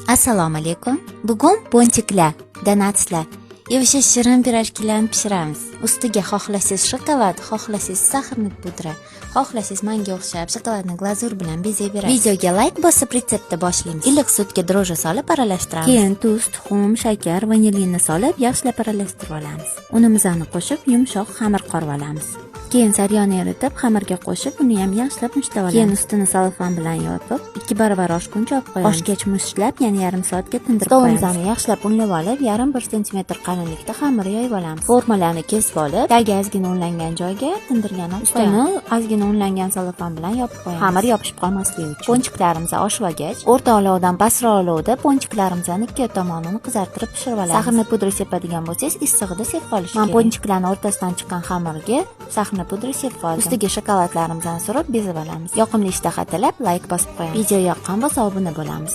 Assalomu alaykum. Bugun пончик lar, donatslar va o'sha shirin пирожки larni pishiramiz. Ustiga xohlasangiz shokolad, xohlasangiz сахарный pudra, xohlasangiz manga o'xshab shokoladni glazur bilan bezay berasiz. Videoga layk bosib, retseptni boshlaymiz. Iliq sutga дрожжи solib aralashtiramiz. Keyin tuz, tuxum, shakar, vanilinni solib yaxshilab aralashtirib olamiz. Unimizni qo'shib, yumshoq xamir qorib olamiz. Keyin saryoni eritib, xamirga qo'shib, uni ham yaxshilab mushtlab olamiz. Keyin ustini selofan bilan yopib, 2 baravar oshguncha olib qo'yamiz. Oshgach mushtlab, yana yarim soatga tindirib qo'yamiz. Stolimizni yaxshilab unlab olib, yarim bir sentimetr qalinlikda xamir yoyib olamiz. Formalarni kesib olib, tagi ozgina unlangan joyga tindirgan olib qo'yamiz. Ustini ozgina unlangan selofan bilan yopib qo'yamiz. Xamir yopishib qolmasligi uchun. Пончик larimizni oshib olgach, o'rta olovdan pastroq olovda пончик larimizni ikki tomonini qizartirib pishirib olamiz. Сахарный pudra sepadigan bo'lsangiz, issig'ida sepib olish kerak. Man пончик larni o'rtasidan chiqqan xamirga сахарный pudra sepib oldim. Ustiga shokoladlarimizni surib, bezab olamiz. Yoqimli ishtaha tilab, layk bosib qo'yamiz. Video yoqqan bo'lsa, obuna bo'lamiz.